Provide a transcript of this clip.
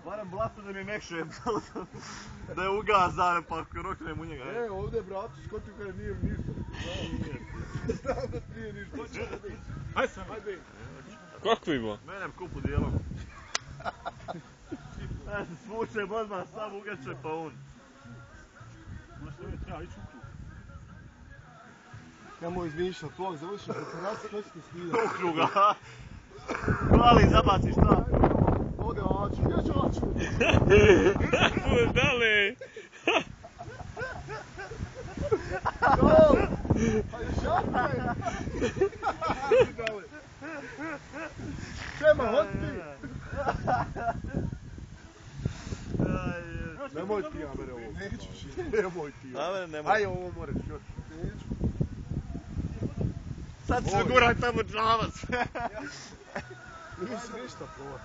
Barem blato da mi mekšujem, da je ugazane pa ako roknem u njega. Ovdje bratu skotio kada nije ništa. Znam da nije ništa. Hajde sam. Hajde. Kako ima? Menem kupu dijelom. Ja se svučem odmah, sam ugače pa on. Znaš što je treba ići u krug. Nemoj izmišljati, tvoj završi preparaciju, to ćete snimati. U kruga. Hvali, zabaci šta? Ode Aču, gdje ću Aču? Dale! Dole! Hajde šapne! Dale! Čema, hod ti! Nemoj ti, Amere, ovo. Neću šiti. Nemoj ti. Amere, nemoj. Ajde, ovo moraš još. Neću. Sad se guraj tamo džavac. Nisi ništa prova.